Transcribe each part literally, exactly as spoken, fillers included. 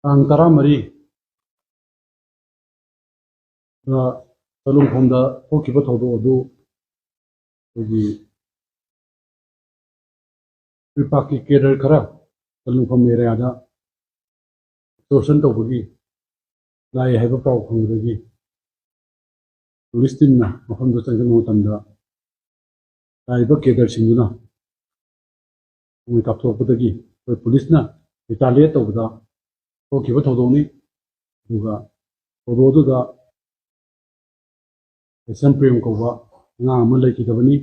ꯇꯥꯡ ꯇꯔꯥꯃꯔꯤ ꯆꯂꯨꯡꯐꯝꯗ ꯊꯣꯛꯈꯤꯕ ꯊꯧꯗꯣꯛ ꯑꯗꯨ ꯑꯩꯈꯣꯏꯒꯤ ꯀ꯭ꯔꯤꯄꯥꯛꯀꯤ ꯀꯦꯗꯔ ꯈꯔ ꯆꯂꯨꯡꯐꯝ ꯑꯦꯔꯤꯌꯥꯗ ꯑꯦꯛꯁꯇꯣꯔꯁꯟ ꯇꯧꯕꯒꯤ ꯂꯥꯛꯏ ꯍꯥꯏꯕ ꯄꯥꯎ ꯐꯪꯕꯗꯒꯤ ꯄꯨꯂꯤꯁ ꯇꯤꯝꯅ ꯃꯐꯝꯗꯨ ꯆꯪꯁꯤꯟꯕ ꯃꯇꯝꯗ ꯂꯥꯛꯏꯕ ꯀꯦꯗꯔꯁꯤꯡꯗꯨꯅ ꯅꯣꯡꯃꯩ ꯀꯥꯞꯊꯣꯛꯄꯗꯒꯤ ꯑꯩꯈꯣꯏ ꯄꯨꯂꯤꯁꯅ ꯔꯤꯇꯥꯂꯤꯌꯦꯠ ꯇꯧꯕꯗ ꯊꯣꯛꯈꯤꯕ ꯊꯧꯗꯣꯛꯅꯤ꯫ ꯑꯗꯨꯒ ꯊꯧꯗꯣꯛ ꯑꯗꯨꯗ ꯑꯦꯁ ꯑꯦꯝ ꯄ꯭ꯔꯦꯝ ꯀꯧꯕ ꯑꯉꯥꯡ ꯑꯃ ꯂꯩꯈꯤꯗꯕꯅꯤ꯫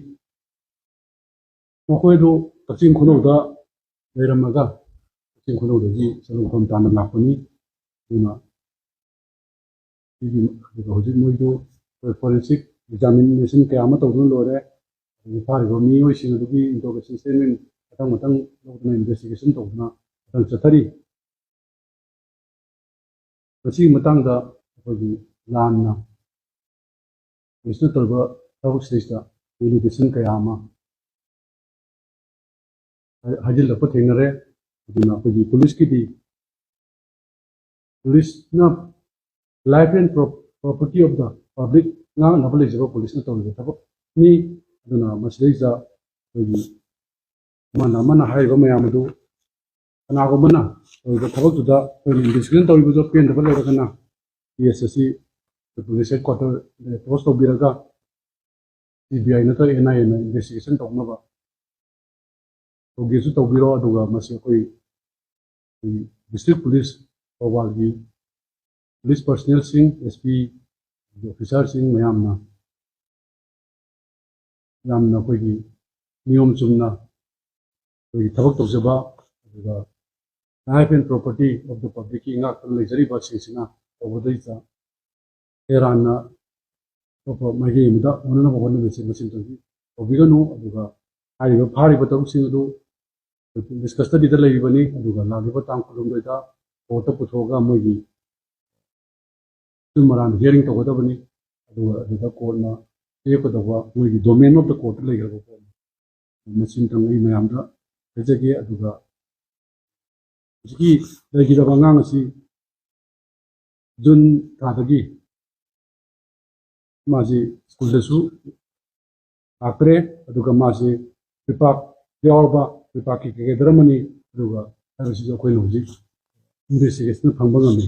ꯃꯈꯣꯏꯗꯨ ꯀꯛꯆꯤꯡ ꯈꯨꯅꯧꯗ ꯂꯩꯔꯝꯃꯒ ꯀꯛꯆꯤꯡ ꯈꯨꯅꯧꯗꯒꯤ ꯆꯠꯂꯨꯐꯝ ꯇꯥꯟꯅ ꯂꯥꯛꯄꯅꯤ꯫ ꯑꯗꯨꯅ ꯁꯤꯒꯤ, ꯑꯗꯨꯒ ꯍꯧꯖꯤꯛ ꯃꯣꯏꯗꯨ ꯐꯣꯔꯦꯟꯁꯤꯛ ꯑꯦꯛꯖꯥꯃꯤꯅꯦꯁꯟ ꯀꯌꯥ ꯑꯃ ꯇꯧꯗꯨꯅ ꯂꯣꯏꯔꯦ꯫ ꯑꯗꯒꯤ ꯐꯥꯔꯤꯕ ꯃꯤꯑꯣꯏꯁꯤꯡ ꯑꯗꯨꯒꯤ ꯏꯟꯇ꯭ꯔꯣꯒꯦꯁꯟ ꯁ꯭ꯇꯦꯠꯃꯦꯟ ꯃꯊꯪ ꯃꯊꯪ ꯂꯧꯗꯨꯅ ꯏꯟꯚꯦꯁꯇꯤꯒꯦꯁꯟ ꯇꯧꯗꯨꯅ ꯃꯊꯪ ꯆꯠꯊꯔꯤ꯫ ꯃꯁꯤꯒꯤ ꯃꯇꯥꯡꯗ ꯑꯩꯈꯣꯏꯒꯤ ꯂꯥꯟꯅ ꯄꯨꯂꯤꯁꯅ ꯇꯧꯔꯤꯕ ꯊꯕꯛꯁꯤꯗꯩꯁꯤꯗ ꯑꯦꯂꯤꯒꯦꯁꯟ ꯀꯌꯥ ꯑꯃ ꯍꯥꯏ-, ꯍꯥꯏꯖꯤꯜꯂꯛꯄ ꯊꯦꯡꯅꯔꯦ꯫ ꯑꯗꯨꯅ ꯑꯩꯈꯣꯏꯒꯤ ꯄꯨꯂꯤꯁꯀꯤꯗꯤ ꯄꯨꯂꯤꯁꯅ life and pro-, property of the public ꯉꯥꯛꯅꯕ ꯂꯩꯖꯕ ꯄꯨꯂꯤꯁꯅ ꯇꯧꯔꯤꯕ ꯊꯕꯛꯅꯤ꯫ ꯑꯗꯨꯅ ꯃꯁꯤꯗꯩꯁꯤꯗ ꯑꯩꯈꯣꯏꯒꯤ ꯑꯃꯅ ꯑꯃꯅ ꯍꯥꯏꯔꯤꯕ ꯃꯌꯥꯝ ꯑꯗꯨ ꯀꯅꯥꯒꯨꯝꯕꯅ ꯇꯧꯔꯤꯕ ꯊꯕꯛꯇꯨꯗ ꯑꯩꯈꯣꯏꯅ ꯏꯟꯚꯦꯁꯇꯤꯒꯦꯁꯟ ꯇꯧꯔꯤꯕꯗꯣ ꯄꯦꯟꯗꯕ ꯂꯩꯔꯒꯅ ꯀꯦꯁ ꯑꯁꯤ ꯄꯨꯂꯤꯁ ꯍꯦꯗ ꯀ꯭ꯋꯥꯇꯔꯗ ꯑꯦꯄ꯭ꯔꯣꯁ ꯇꯧꯕꯤꯔꯒ ꯁꯤ ꯕꯤ ꯑꯥꯏ ꯅꯠꯇ꯭ꯔꯒ ꯑꯦꯟ ꯑꯥꯏ ꯑꯦꯅ ꯏꯟꯚꯦꯁꯇꯤꯒꯦꯁꯟ ꯇꯧꯅꯕ ꯇꯧꯒꯦꯁꯨ ꯇꯧꯕꯤꯔꯣ꯫ ꯑꯗꯨꯒ ꯃꯁꯤ ꯑꯩꯈꯣꯏ, ꯑꯩꯈꯣꯏ ꯗꯤꯁꯇ꯭ꯔꯤꯛ ꯄꯨꯂꯤꯁ ꯊꯧꯕꯥꯜꯒꯤ ꯄꯨꯂꯤꯁ ꯄꯔꯁꯅꯦꯜꯁꯤꯡ, ꯑꯦꯁ ꯄꯤ, ꯑꯣꯐꯤꯁꯥꯔꯁꯤꯡ ꯃꯌꯥꯝꯅ ꯌꯥꯝꯅ ꯑꯩꯈꯣꯏꯒꯤ ꯅꯤꯌꯣꯝ ꯆꯨꯝꯅ ꯑꯩꯈꯣꯏꯒꯤ ꯊꯕꯛ ꯇꯧꯖꯕ, ꯑꯗꯨꯒ life and property of the publicꯀꯤ ꯉꯥꯛꯇꯨꯅ ꯂꯩꯖꯔꯤꯕꯁꯤꯡꯁꯤꯅ ꯇꯧꯕꯗꯩꯗ ꯇꯦꯔꯥꯟꯅ ꯑꯇꯣꯞꯄ ꯃꯥꯏꯀꯩ ꯑꯃꯗ ꯑꯣꯟꯅꯅꯕ ꯍꯣꯠꯅꯕꯁꯤ ꯃꯁꯤꯃꯇꯪꯗꯤ ꯇꯧꯕꯤꯒꯅꯨ꯫ ꯑꯗꯨꯒ ꯍꯥꯏꯔꯤꯕ ꯐꯥꯔꯤꯕ ꯇꯔꯨꯛꯁꯤꯡ ꯑꯗꯨ ꯄꯨꯂꯤꯁ ꯀꯁꯇꯗꯤꯗ ꯂꯩꯔꯤꯕꯅꯤ꯫ ꯑꯗꯨꯒ ꯂꯥꯛꯂꯤꯕ ꯇꯥꯡ ꯀꯨꯟꯍꯨꯝꯗꯣꯏꯗ ꯀꯣꯔꯠꯇ ꯄꯨꯊꯣꯛꯑꯒ ꯃꯣꯏꯒꯤ ꯑꯆꯨꯝ ꯑꯔꯥꯟ ꯍꯤꯌꯥꯔꯤꯡ ꯇꯧꯒꯗꯕꯅꯤ꯫ ꯑꯗꯨꯒ ꯑꯗꯨꯗ ꯀꯣꯔꯠꯅ ꯂꯦꯞꯀꯗꯧꯕ ꯃꯣꯏꯒꯤ domain of the courtꯇ ꯂꯩꯈ꯭ꯔꯕ ꯄꯣꯠꯅꯤ꯫ ꯃꯁꯤꯃꯇꯪ ꯑꯩ ꯃꯌꯥꯝꯗ ꯍꯥꯏꯖꯒꯦ꯫ ꯑꯗꯨꯒ ꯍꯧꯖꯤꯛꯀꯤ ꯂꯩꯈꯤꯗꯕ ꯑꯉꯥꯡ ꯑꯁꯤ ꯖꯨꯟ ꯊꯥꯗꯒꯤ ꯃꯥꯁꯤ ꯁ꯭ꯀꯨꯜꯗꯁꯨ ꯂꯥꯛꯇ꯭ꯔꯦ, ꯑꯗꯨꯒ ꯃꯥꯁꯤ ꯄ꯭ꯔꯤꯄꯥꯛ ꯌꯥꯎꯔꯕ ꯄ꯭ꯔꯤꯄꯥꯛꯀꯤ ꯀꯦꯗꯔ ꯑꯃꯅꯤ꯫ ꯑꯗꯨꯒ ꯍꯥꯏꯕꯁꯤꯁꯨ ꯑꯩꯈꯣꯏꯅ ꯍꯧꯖꯤꯛ ꯏꯟꯚꯦꯁꯇꯤꯒꯦꯁꯟ ꯐꯪꯕ ꯉꯝꯃꯤ꯫